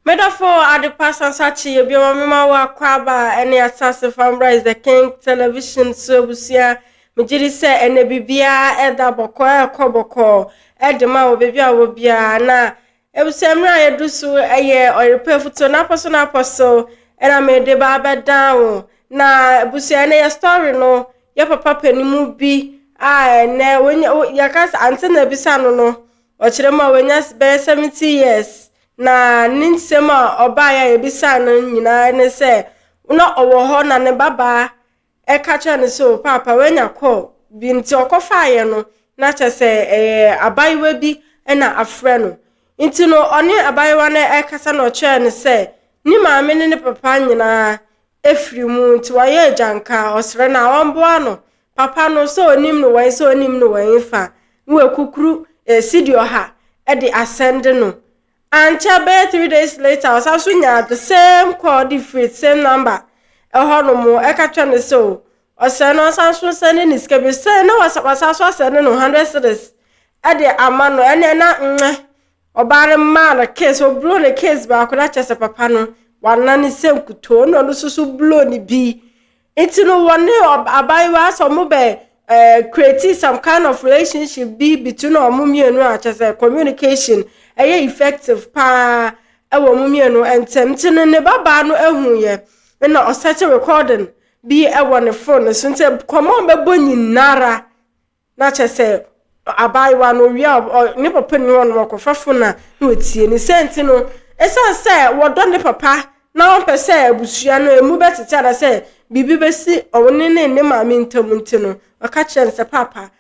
Medɔfo Adepa Sansakye yɛ bioma mema wo akwaaba ɛne Asase Fambra is the King Television so abusua. Megye di sɛ ɛnɛ biribiara ɛda bɔkɔɔ ɛkɔ bɔkɔɔ ɛde ma wɔ baabi a wɔ biara na abusua mmerɛ a yɛdu so ɛyɛ ɔyerepɛ afutuo n'apɔ so n'apɔ so ɛna mede ba abɛdan wo na abusua ɛnɛ yɛ story no yɛ papa panimu bi a ɛnɛ wonya yɛka sɛ ante na ebisa no no ɔkyerɛ mu a wanya bɛyɛ 70 years Na ne nsɛm a ɔbaeɛ a yɛbisaa no nyinaa ne sɛ na ɔwɔ hɔ na ne babaa ɛka kyerɛ no sɛ o paapa wanya call bi nti ɔkɔfaeɛ no na kyerɛ sɛ ɛyɛ abayewa bi na afrɛ no nti no ɔne abayewa no ɛkasa na ɔkyerɛɛ no sɛ ne maame ne ne papa nyinaa afiri mu nti wayɛ agyanka ɔsrɛ no a ɔmboa no papa no sɛ onim no wɔn sɛ onim no wɔn fa na wakukuru eh, sidi ɔha de asɛnde no. Ankyɛ bɛyɛ 3 days later ɔsan so nyaa the same call de firi same number ɛhɔ nom ɛka kyerɛ no sɛ o ɔsrɛ no ɔsan so sɛnde ne sika bi sɛ na wasan so asɛnde no 100 cedis ɛde ama no. Ɛne na nwɛ ɔbaa no maa no case oblow ne case baako na kyerɛ sɛ papa no wanane sɛ nkutoo na ɔno nso so blow ne bi. Nti no wɔne abayewa sɛ ɔmo bɛ create some kind of relationship bi between ɔmo mmienu a kyerɛ sɛ communication ɛyɛ effective paa ɛwɔ ɔmo mmienu ntɛm. Nti no ne babaa no ehu yɛ ɛna ɔset recording bi ɛwɔ ne phone so nti kɔmɔ bɛbɔ nyinara na kyerɛ sɛ abaayewa no owia ɔ ne papa ni hɔ no ɔkɔfa phone a na otie ne sɛ. Nti no ɛsiane sɛ wɔdɔ ne papa na wɔmpɛ sɛ abusua no emu bɛtete ana sɛ biribi bɛsi ɔne ne ne maame ntam nti no ɔka kyerɛ no sɛ papa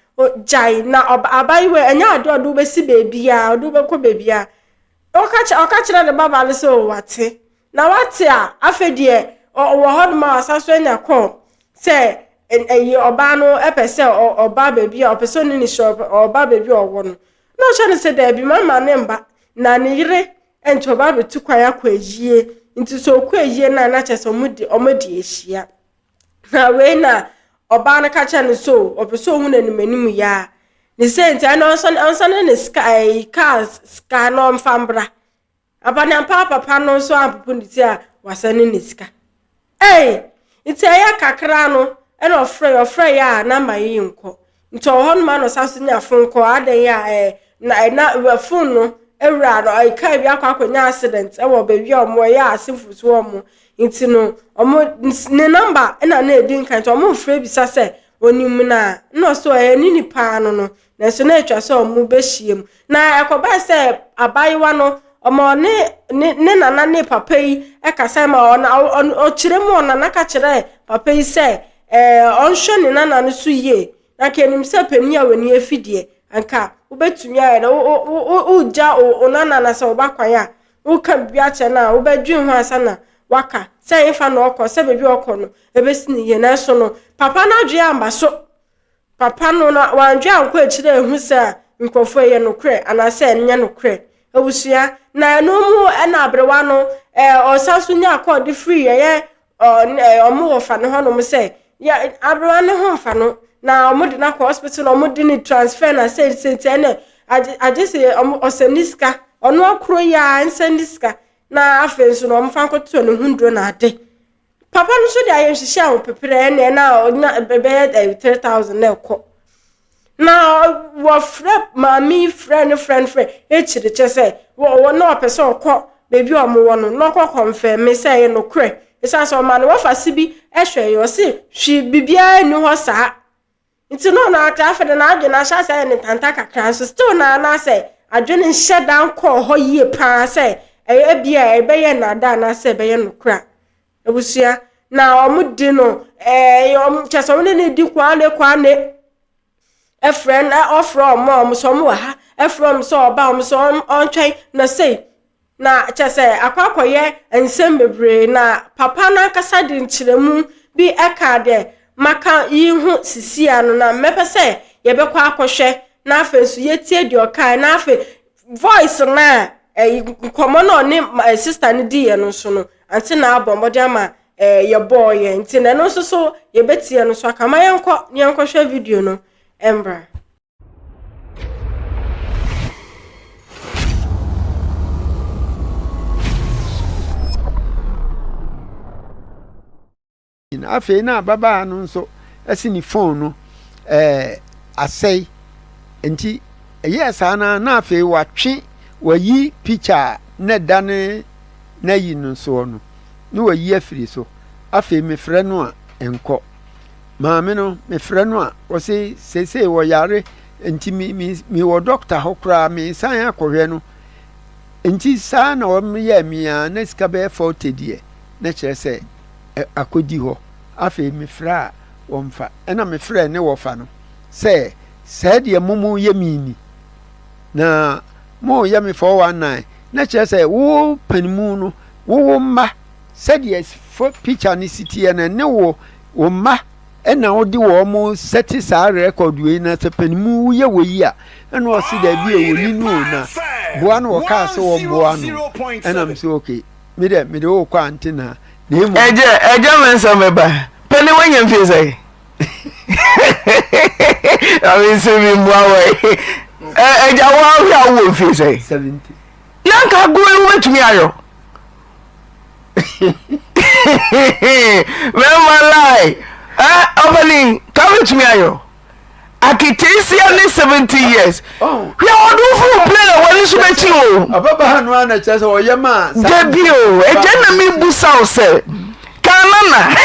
gyae na ɔba abaayewa ɛnyɛ ade ɔde wobɛsi beebiara ɔde wobɛkɔ beebiara. Ɔka kyerɛ ne babaa no sɛ o wate na wate a afei deɛ ɔwɔ hɔnom a ɔsa so anya kɔɔ sɛ ɛyi ɔbaa no ɛpɛ sɛ ɔbaa baabi a ɔpɛ sɛ ɔne ne hyɛ ɔbaa baabi a ɔwɔ no na ɔhyɛ no sɛ daabi mama ne mba na ne yere nti ɔbaa bɛtu kwan akɔ ayie nti sɛ ɔkɔ ayie no a na kyerɛ sɛ ɔmo de ahyia. Na wei na ɔbaa no ka kyerɛ no so ɔpɛ sɛ ɔhu n'anim anim yie a ne sɛ nti ɛna ɔnsɔne ne sika ɛyi kaa sika na ɔmfa mbra apanampa. Papa no nso ampopo ne ti a wasɛne ne sika ei. Nti ɛyɛ kakra no ɛna ɔfrɛ yɛ a namba yi nkɔ nti ɔwɔ hɔnom a na ɔsan so nya phone call adan yi a ɛɛ na ɛna phone no ewura no ɛyi kaa bi akɔ akɔnya accident ɛwɔ baabi a ɔmo ɛyɛ asefo so ɔmo nti no ɔmo ne namba ɛna na edi nkan nti ɔmo nfrɛ bisa sɛ onim na na ɔso ɛyɛ ne nipa no nanso na atwa sɛ ɔmo bɛhyia mu. Na ɛkɔbaa sɛ abaayewa no ɔmo ne nana ne papa yi ɛkasa ma ɔna ɔkyerɛ mu ɔnana ka kyerɛ papa yi sɛ ɔnhwɛ ne nana no so yie na nka enim sɛ panin a w'ani afi deɛ anka wobɛtumi ayɛ dɛ wogya wo nana na sɛ woba kwan a woka biribi akyerɛ no a wobɛdwen ho ansa na waka sɛ ɛmfa na ɔkɔ sɛ baabi a ɔkɔ no ebesi ne yie. Nanso no papa no adwene amba so papa no na wandwe ankɔ akyire ehu sɛ nkurɔfoɔ yɛ nokorɛ anaasɛ ɛnyɛ nokorɛ abusua. Na ɛno mu ɛna aberewa no ɔsan so nya akɔɔde firi ɛyɛ ɔmo wɔ fa ne hɔnom sɛ yɛ aberewa ne ho mfa no na ɔmo de no akɔ hospital na ɔmo de ne transfer na sɛ sɛ nti ɛnɛ agye sɛ ɔmo ɔsɛ ne sika ɔno akoro yi a nsɛ ne sika na afei nso na ɔmo fa nkɔtɔ ne ho nduro na ade. Papa no nso de ayɛ nhyehyɛ a ɔpepere ɛnɛ na ɔnya bɛyɛ 3,000 na ɛkɔ na wɔfrɛ maame yi frɛ no frɛ no frɛ ekyiri kyɛ sɛ wɔ na ɔpɛ sɛ ɔkɔ beebi a ɔmo wɔ no na ɔkɔ confirm sɛ ɛyɛ nokorɛ esan sɛ ɔma no wɔfa si bi ɛhwɛ yɛ ɔsi hwee biribiara nni hɔ saa. Nti no na ata afei de n'adwene ahyɛ ase ayɛ ne ntanta kakra nso still na anaasɛ adwene nhyɛ dan kɔɔ hɔ yie paa sɛ ɛyɛ ebi a ɛbɛyɛ nnada anaasɛ ɛbɛyɛ nokorɛ abusua. Na ɔmo di no ɔmo kyɛ sɛ ɔmo ne ne di kwane kwane ɛfrɛ no ɔfrɛ ɔmo a ɔmo sɛ ɔmo wɔ ha ɛfrɛ ɔmo sɛ ɔba ɔmo sɛ ɔntwɛn na sei na kyɛ sɛ akɔ akɔyɛ nsɛm bebree. Na papa n'ankasa de nkyerɛmu bi ɛka deɛ maka yi ho sisi ano na mmɛpɛ sɛ yɛbɛkɔ akɔhwɛ na afei nso yɛtie deɛ ɔkae na afei voice na ɛyi nkɔmɔ na ɔne sister no di yɛ no nso no ante na abɔ mmɔden ama yɛbɔɔ yɛ nti na ɛno nso so yɛbɛtie no so aka ma yɛnkɔ na yɛnkɔhwɛ video no mbra. no. Afei na ababaa no nso se ne phone no ɛɛ asɛe. Nti ɛyɛɛ saa no ara na afei watwe wayi picture a na ɛda ne n'ayi no soɔ no na wayi afiri so. Afei mefrɛ no a ɛnkɔ. Maame no mefrɛ no a ɔse seesei ɔyare nti me me mewɔ dɔkta hɔ koraa mesan akɔhwɛ no. Nti saa na wɔyɛɛ me a na sika bɛyɛ 40 deɛ na kyerɛ sɛ akɔdi hɔ. Afei mefrɛ a wɔmfa. Ɛna mefrɛɛ ne wɔfa no sɛ sɛɛ deɛ mo mo yɛ me ni na mo yɛ me 419 na kyerɛ sɛ wo panimu no wo wo mma sɛdeɛ picture no si teɛ no ɛne wo wo mma ɛna wode wɔn mo sɛte saa record wei na sɛ panimu woyɛ wɔ yi a ɛna ɔse daabi o wɔni no o na boa no wɔkaa sɛ wɔmboa no ɛna m sɛ okay me dɛ mede wo kɔ ante na na mmom Ɛgya ɛgya me nsɛm meba pɛne woanya mfie sɛn ame nsɛm bi mmoa wɔ ɛgya wo ahwɛ a wowɔ mfie sɛn 70 na nka agorɔ yi wobɛtumi ayɔ mɛma lie ɔpani ka wobɛtumi ayɔ aketeesia ne 70 years hwɛ ɔde wo foro plane a w'ani so bɛkyi o ababaa no ara na kyerɛ sɛ ɔyɛ maa dabi o ɛgya na mebusa wo sɛ kanana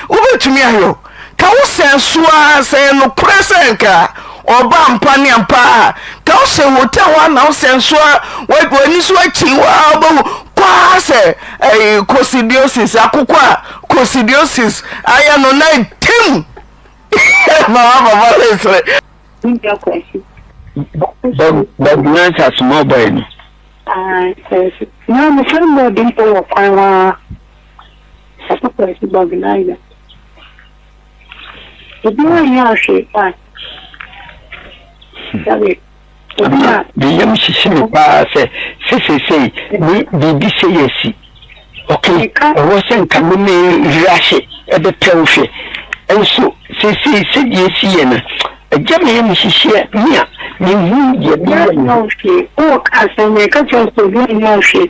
wobɛtumi ayɔ ka wo sɛn so a sɛ nokorɛ sɛ nka ɔba ampa ne ampa a ka wo sɛ hotel hɔ a na wo sɛn so a w'ani so akyi hɔ a wobɛhu kwaa sɛ ɛyi cosidiosis akokɔ a cosidiosis ayɛ no na tim Mama papa ne sere. Bob Nyansa small boy no. Na me friend boy bi mpo wɔ kwan hɔ ara. Papa Kwasi Bɔgnaza. Obiara nyɛ ɔhwee fine. Sɛbe. Me yam hyehye me paa sɛ sɛ seesei me biribi sei asi. Okay, ɛwɔ sɛ nka me me rush ɛbɛpɛ wo hwɛ. Nso seesei sɛdeɛ esi yɛ no, agya me yam hyehyeɛ me a menhu deɛ meyɛ me ho. Wowɔ kaa sɛ meka kyerɛ wo sɛ obiara nyɛ wo hwee.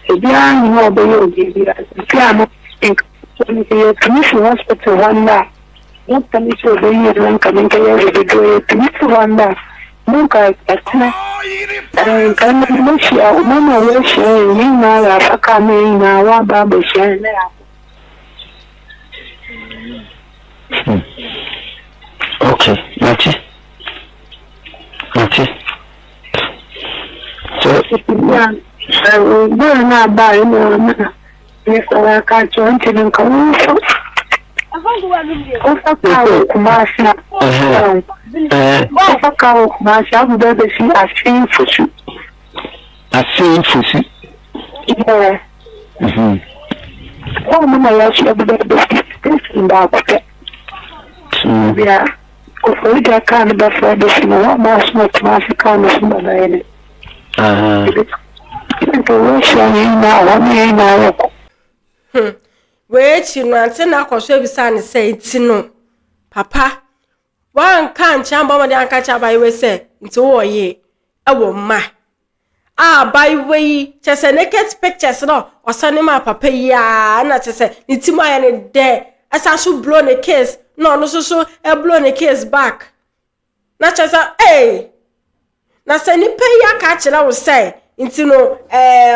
Obiara nni hɔ a ɔbɛyɛ wo biribiara. Seesei a no nka sɛ yɛtumi fi hospital hɔ nnɛ a. Dɔkta no sɛ ɔbɛyi yɛn na nka menkɛyɛ awuduro yɛtumi si hɔ nnɛ a na nka ɛtena nka ɛnɛ no mɛhyia wo mama woahyia yɛn yɛn nyinaa yɛafa kaa na yɛn nyinaa woaba abɛhyia yɛn na yɛakɔ. Hmm. Okay, mate. Mate. So. Bɔɔl no aba a ɛna na Mesɔre aka akyerɛ wo nti no nka wo nso wofa kaa wɔ Kumasi a wofa kaa wɔ Kumasi a wobɛ bɛsi Asen Fosu. Asen Fosu. Yeah. Hɔ mo na yɛahyɛ bɛbɛ bɛsi station baako pɛ. Bia Koforidua kaa no bɛfra bɛsi no hɔ ma asoma Kumasi kaa no so bɛbɛyɛ no. Hmm. Wei akyi no, ante na akɔ so abisa ne sɛ, nti no, papa, woanka ankyerɛ ambɔ mmɔden anka kyerɛ abayewa sɛ, nti wowɔ yere wɔ mma. A abayewa yi, kyerɛ sɛ naked pictures no ɔsane maa papa yi a, na kyerɛ sɛ ne ti mu ayɛ ne dɛ, ɛsan so blow ne kiss, na ɔno nso so blow ne kiss back. Na kyerɛ sɛ, ee, na sɛ nipa yi aka akyerɛ wo sɛ nti no ɛɛ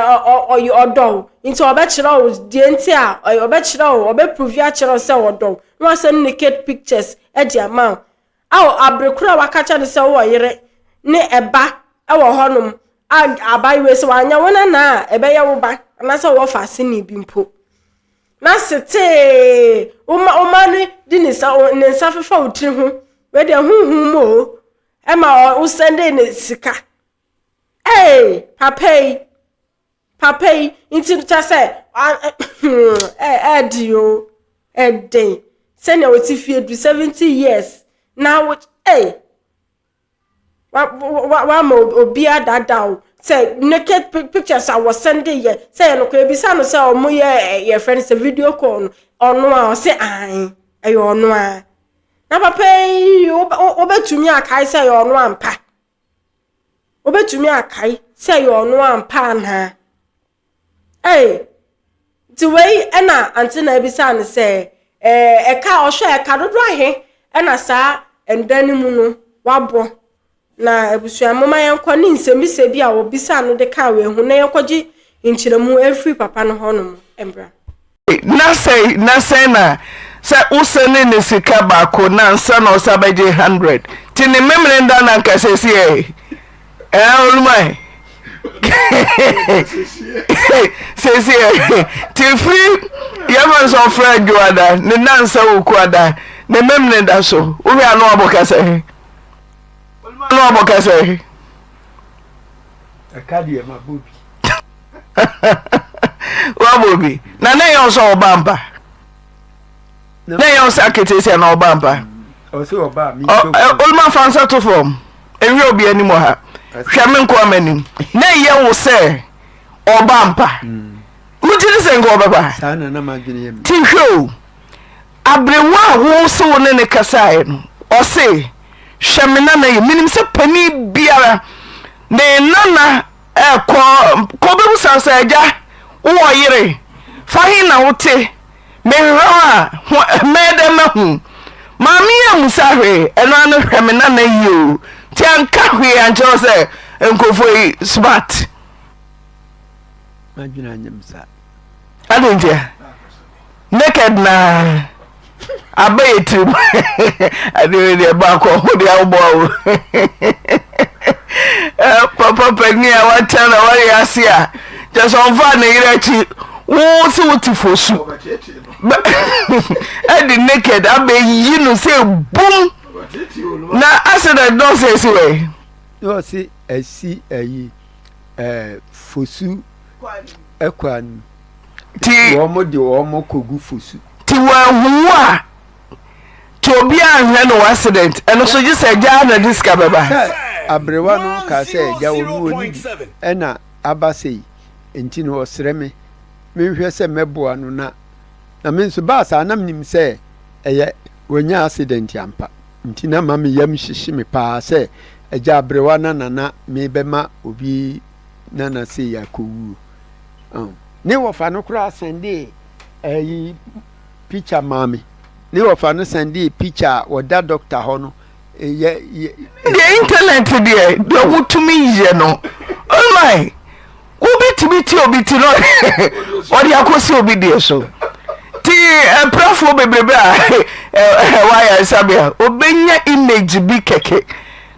ɔyɛ ɔdɔ wo nti ɔbɛkyerɛ wo deɛ nti a ɔbɛkyerɛ wo ɔbɛprovi akyerɛ wo sɛ ɔdɔ wo na wasɛn naked pictures de ama wo awo abere koro a waka kyerɛ no sɛ wowɔ yere ne ɛba wɔ hɔnom a abayewa sɛ wanyɛ wo nana a ɛbɛyɛ wo ba anaasɛ wɔwɔ faaseni bi mpo na setee woma woma no de ne nsa ne nsa fefa wo tiri ho wei deɛ honhom mu o ɛma wo sɛnde ne sika ee papa yi papa yi nti kyɛ sɛ ɛɛdi o ɛden sɛnea wɔte fie du 70 years na wo ee. Wama obi adaadaa wo sɛ naked pictures a wɔsɛnde yɛ sɛ yɛ nokorɛ ebisa no sɛ ɔmo yɛ yɛfrɛ no sɛ video call no ɔno a ɔse ae ɛyɛ ɔno a na papa yi wobɛtumi akae sɛ ɛyɛ ɔno ampa wobɛtumi akae sɛ ɛyɛ ɔno ampa anaa Ei! Nti wei ɛna ante na abisa no sɛ Ɛɛ ɛka a ɔhwɛ a ɛka dodoɔ ahe ɛna saa ɛnda no mu no wabɔ. Na abusua momma yɛnkɔ ne nsɛmmisa bi a wɔbisaa no de kaa wei ho na yɛnkɔgye nkyerɛmu mfiri papa no hɔnom mbra. Na sɛn na sɛn na sɛ wo sɛne ne sika baako na ansa na ɔsa bɛgye 100 nti ne memene da na nka sɛsi ɛ ɛɛ oluman sɛsi ɛ nti firi yɛfa no sɛ ɔfrɛ adwoada ne nansa wɔ kuada ne memene da so wohwɛ ano abɔ kasa he ano abɔ kasa he ɛka deɛ mabɔ bi wabɔ bi na na ɛyɛ sɛ ɔba mpa na ɛyɛ sɛ aketesia na ɔba mpa oluma fa nsa to fam ɛhwɛ obi anim wɔ ha hwɛ me nkoa m'anim na ɛyɛ wo sɛ ɔba mpa wogye ne sɛ nka ɔbɛba ti hwɛ o aberewa a wo se wo ne ne kasaeɛ no ɔse hwɛ me nana yi menim sɛ panin biara ne nana Kɔ kɔbɛbisa sɛ, Agya, wowɔ yere? Fa he na wote? Mehwehwɛ wo a, ho mɛyɛ dɛn mahu wo? Maame yi ammisa hwee, ɛno ara no hwɛ me nana yie o. Nti anka hwee ankyerɛ wo sɛ nkurɔfoɔ yi smart. M'adwene anyɛ me saa. Adɛn ntia? Naked na aba yɛ tirim. Ade wei deɛ baako ho deɛ woboa wo. Papa panin a wakyɛ na wayɛ ase a kyɛ sɛ ɔmfaa ne yere akyi wo se wote fosu ɛde naked abɛyi no sɛ bum na accident dɔn sɛ ɛsi wɛ. Ɔse ɛsi ayi fosu kwan mu. Ti wɔn de wɔn kɔgu fosu. Ti wɔahu wo a ti obi anhwɛ no wɔ accident ɛno so gye sɛ agya na de sika bɛba. Sɛ aberewa no kaa sɛ agya wɔn wɔ ne bi ɛna aba sei nti no ɔsrɛ me menhwɛ sɛ mɛboa no na na me nso baa saa na menim sɛ ɛyɛ wɔanya accident ampa nti na ma me yam hyehye me paa sɛ agya aberewa na nana mebɛma obi Nana sei akɔwuo. Oh. Ne wɔfa no koraa sɛndee ɛyi picture maa me. Ne wɔfa no sɛndee picture a wɔda doctor hɔ no. Yɛ yɛ. Deɛ internet deɛ deɛ wotumi yɛ no oh my wobɛtumi ti obi ti no ɔde akɔsi obi deɛ so ti ɛprafoɔ bebrebe a ɛwɔ ayaresabea obɛnya image bi kɛkɛ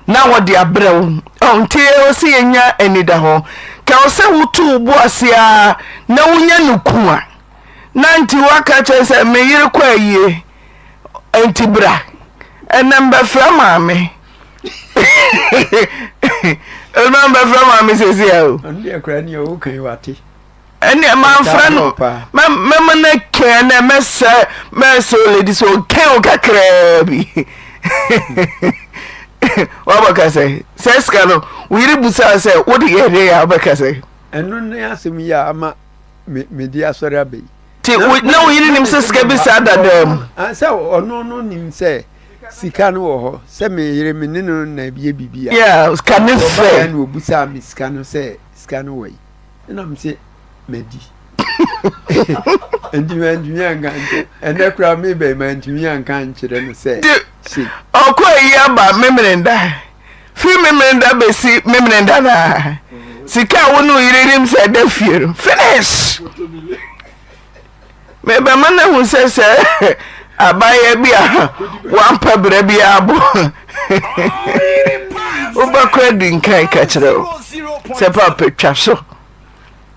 na wɔde abrɛ wo. Oh, nti ɛwɔ sɛ yɛnya anidahɔ. Ka ɛwɔ sɛ woto wo bo ase ara na wonya no ku a, na nti woaka kyerɛ sɛ me yere kɔ ayie, nti bra. Ɛnɛ mbɛfrɛ maame. Ɛnɛ mbɛfrɛ maame sɛsi a o. Ɔno deɛ koraa ni ɔwɔ kan wate. Ɛnneɛ mamfrɛ no mɛma no kɛn nɛ mɛsɛ mɛsɛ oledi sɛ ɔkɛn o kakraa bi wabɛka sɛ sɛ sika no wo yere busaa sɛ wode yɛ deɛ yɛ a wobɛka sɛ ɛno ne asɛm yi a ama mede asɔre aba yi nti na wo yere nim sɛ sika bi saa dadaa mu sɛ ɔno no nim sɛ sika no wɔ hɔ sɛ me yere me ne no na yɛ biribi a yeah, sika ne fɛ na ɔbusaa me sika no sɛ sika no wɔ yi Ɛna me se madi. Nti mantumi anka nkyerɛ ɛnɛ koraa me bɛn mantumi anka nkyerɛ no sɛ sei. Ɔkɔ ayi aba Memeneda firi Memeneda bɛsi Memeneda naa sika a wo ne wo yere nim sɛ ɛda fie no finish. Mebɛma no ahu sɛ sɛ abayɛ bi a wampɛ berɛ bi abɔ wobɛkɔ adi nkan ka kyerɛ wo sɛ paapa twa so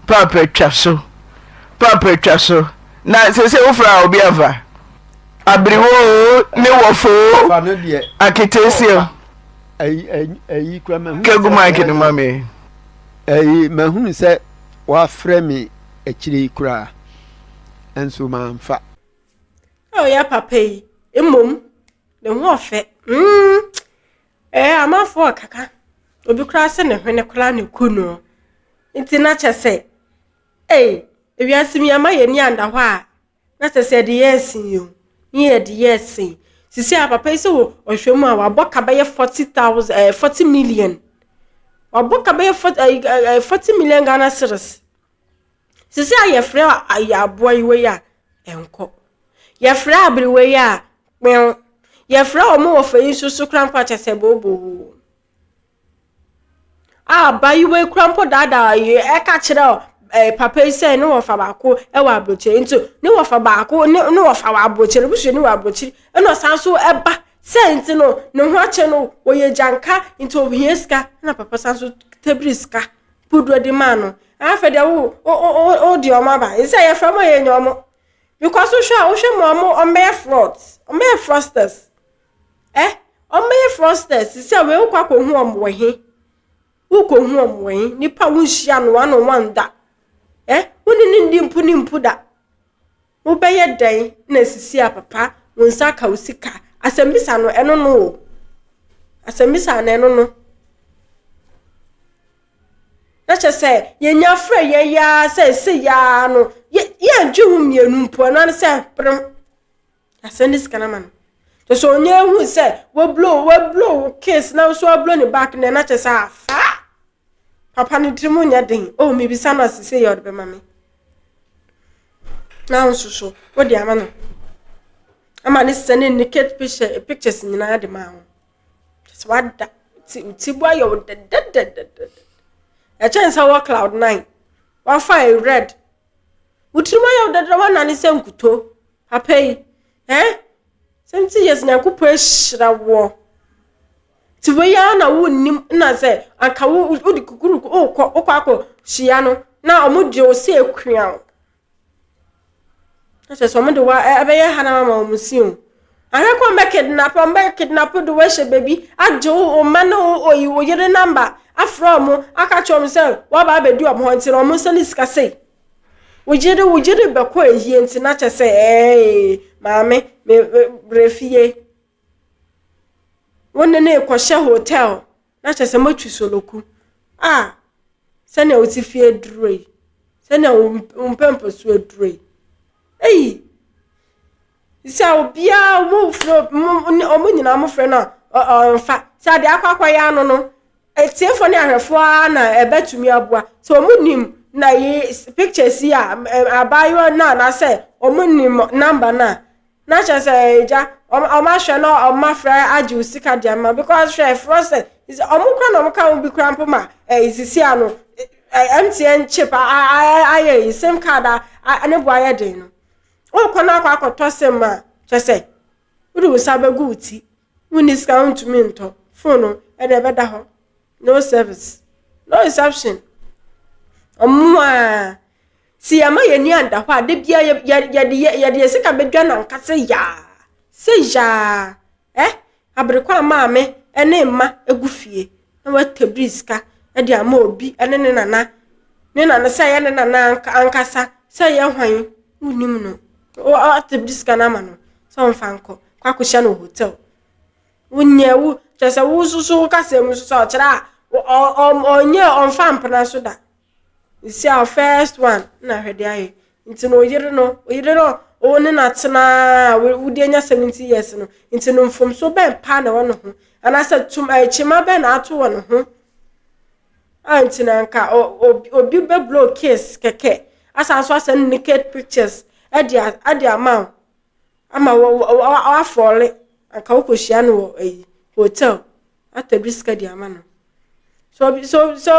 paapa twa so paapa twa so na sɛ sɛ wofrɛ a obi afa abiriwo ne wɔfo aketeesia kegu mike no ma me ɛyi mahunu sɛ wafrɛ me akyire yi koraa nso mamfa. Oh yɛ papa yi mmom ne ho ɔfɛ mm ɛɛ amanfoɔ ɔkaka obi koraa sɛ ne hwene koraa ne ku no nti na kyɛ sɛ ei ewiase mi ama yɛn ni anda hɔ a na kyɛ sɛ yɛde yɛ ɛsen yi o ne yɛde yɛ ɛsen sisi a papa yi sɛ wɔ ɔhwɛ mu a wabɔ ka bɛyɛ 40,000 ɛɛ 40 million wabɔ ka bɛyɛ 40 ɛɛ ɛɛ 40 million Ghana cedis. Sisi a yɛfrɛ ayɛ aboa yi wei a, ɛnkɔ. Yɛfrɛ aberewa yi a, kpew. Yɛfrɛ wɔn wɔ fɛ yi nso so koraa mpo a kyerɛ sɛ booboo. A abayewa yi koraa mpo daadaa yi ɛka kyerɛ ɛɛ papa yi sɛ ne wɔfa baako wɔ aburokyire nti ne wɔfa baako ne ne wɔfa wɔ aburokyire busuani wɔ aburokyire ɛna ɔsan so ɛba sɛ nti no ne ho akyɛ no wɔyɛ gyanka nti ohia sika ɛna papa san so tebiri sika puduo de maa no afɛ deɛ wo wo wo wo deɛ ɔmo aba nsɛ yɛfrɛ mo yɛ nyɛ ɔmo because wohwɛ a wohwɛ mo ɔmo ɔmo bɛyɛ fraud ɔmo bɛyɛ fraudsters. Ɛ wɔbɛyɛ fraudsters te sɛ wei wokɔ akɔhu wɔn wɔ he? Wokɔhu wɔn wɔ he? Nipa a wonhyia no one on one da. Ɛ wo ne no ndi mpo ne mpo da. Wobɛyɛ dɛn na asisi a papa wo nsa aka wo sika? Asɛmbisa no ɛno no o. Asɛmbisa no ɛno no. Na kyerɛ sɛ yɛnya frɛ yɛn yi ara sɛ sei ara no yɛndwe ho mmienu mpo ɛno ara ne sɛ prem. Asɛn ne sika no ama no. Kyɛ sɛ ɔnyɛ ehu sɛ wablo wablo wo case na nso wablo ne back na na kyɛ sɛ afa. Papa ne tirim nyɛ den. Oh mebisa no ase sɛ yɛ ɔde bɛma me. Na nso so wode ama no. Ama ne sɛ ne naked picture pictures nyinaa de ma wo. Kyɛ sɛ wada ti ti bu ayɛ wo dɛdɛdɛdɛdɛ. Ɛkyɛn sɛ wɔ cloud nine. Wafa red. Wo tirim ayɛ wo dɛdɛdɛ wanane sɛ nkuto. Papa yi, eh? 70 years Nyankopɔn ahyira woɔ. Nti wei ara na wonnim na sɛ anka wo wode kukuruku wokɔ wokɔ akɔ hyia no na ɔmo de wo sɛ akua wo. Na kyerɛ sɛ ɔmo de wo ɛbɛyɛ ha na ama ɔmo si o. Ahwɛ kɔ ɔmo bɛ kidnap ɔmo bɛ kidnap de wo ahyɛ baabi agye wo wo mma ne wo oyi wo yere namba afrɛ ɔmo aka kyerɛ ɔmo sɛ waba abɛdi ɔmo hɔ nti na ɔmo nsa ne sika sei. Wo gyidi wo gyidi bɛkɔ ayie nti na kyɛ sɛ ɛɛe maame me brɛ fie. Wo ne no rekɔhyɛ hotel na kyɛ sɛ moatwi soloku. Ah sɛnea wo ti fi aduro yi sɛnea wo mpɛmpɛso aduro yi. Ei sɛ obiara mo frɛ mo wɔn nyinaa mo frɛ no a ɔmfa sɛ adeɛ akɔ akɔyɛ ano no Atiefoɔ ne ahwɛfoɔ ara na ɛbɛtumi aboa. Sɛ wɔn nim na yi pictures yi a abaayewa no anaasɛ wɔn nim number no a na kyerɛ sɛ agya wɔn ahwɛ na wɔn afrɛ agye wo sika de ama because hwɛ ɛforɔ sɛ wɔn kora na wɔn ka ho bi kora mpo ma sisi ano MTN chip ayɛ yi sim card a ne bo ayɛ den no wokɔ no akɔ akɔtɔ sim a kyerɛ sɛ wode wo nsa bɛgu wo ti Wonni sika wontumi ntɔ phone no ɛna ɛbɛda hɔ no service no reception ɔmo a si yɛma yɛn ani anda hɔ a da bia yɛde yɛde yɛ sika bɛdwa no ankasa yaa sɛ yaa ɛ aberekɔ a maame ɛne mma egu fie na watabiri sika ɛde ama obi ɛne ne nana ne nana sɛ ɛyɛ ne nana ankasa sɛ ɛyɛ hwan wonnim no watabiri sika no ama no sɛ ɔmfa nkɔ kɔ akɔhyia no wɔ hotel. Wonyɛ wo kyerɛ sɛ wo nso so wo kasa mu nso sɛ ɔkyerɛ a ɔnyɛ ɔmfa mpena so da. Nsi a first one na hwɛ de ayɛ. Nti no oyere no oyere no wo ne no atena a wode anya 70 years no nti no mfomso bɛn paa na ɛwɔ ne ho anaasɛ tum kyema bɛn na ato wɔ ne ho a nti na nka obi bɛblow case kɛkɛ asan so asɛn naked pictures ɛde ama wo ama wafɔle anka wokɔhyia no wɔ ayi hotel atadwi sika de ama no so obi so so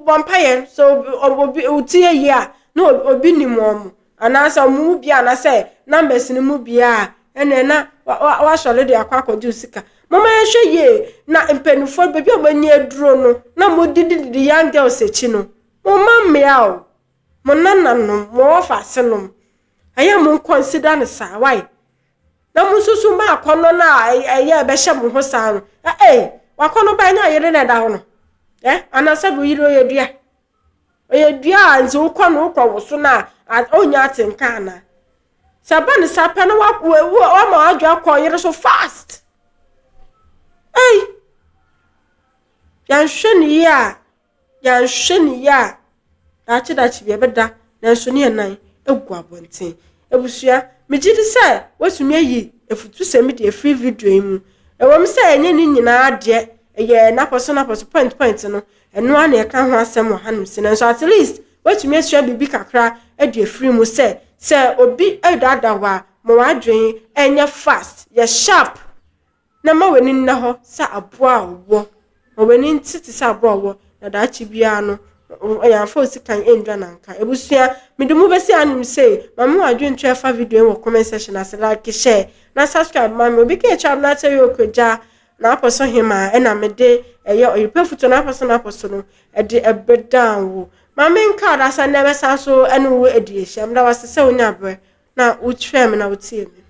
bɔ mpaeɛ so obi wotie yie a na obi nim wɔn anaasɛ wɔn mu bia anaasɛ numbers no mu bia a ɛnna na wasɔre de akɔ akɔgye sika moma yɛhwɛ yie na mpanimfoɔ baabi a wɔanya aduro no na wɔdidididi young girls akyi no moma mmea o mo nananom mo wɔfa asenom ɛyɛ mo nconsider no saa why na mo nso so ma akɔnɔ no a ɛyɛ ɛbɛhyɛ mo ho saa no ɛɛ wakɔnɔ bɛn nyɛ ɔyere na ɛda hɔ no ɛ anaasɛ bi oyere ɔyɛ dua ɔyɛ dua a nti wokɔ no wokɔ wo so no a ɔnya atenka ana sɛ ba ne sa pɛ no wama wadwo akɔ ɔyere so fast ei yɛnhwɛ ne yie a yɛanhwɛ ne yie a daakye daakye bi ɛbɛda nanso ne yɛn egu abɔnten abusua megye di sɛ watumi ayi afutusɛm de afiri video yi mu ɛwɔ mu sɛ ɛnyɛ ne nyinaa deɛ ɛyɛ n'apɔso n'apɔso point point no ɛno ara na ɛka ho asɛm wɔ hanom si nanso at least watumi asua biribi kakra de afiri mu sɛ sɛ obi ɛdaadaa wɔ a Ma w'adwene nyɛ fast, yɛ sharp na ma w'ani nna hɔ sɛ aboa a ɔwɔ. Ma w'ani nte te sɛ aboa a ɔwɔ na daakye biara no yɛamfa wo sikan andwa no anka. Abusua, mede mo bɛsi anom sei, ma me w'adwentwerɛ fa video yi wɔ comment section ase, like, share na subscribe ma me. Obi ka akyire Abenatɛ yɛ okogya n'apɔ so hemaa ɛna mede ɛyɛ ɔyerepɛ futuo n'apɔ so n'apɔ so no ɛde ɛbɛdan wo. Ma menka adasa nnɛ bɛsan so ɛne wo adi ahyia. Meda wo ase sɛ wonya berɛ na wokyerɛɛ me na wotie me.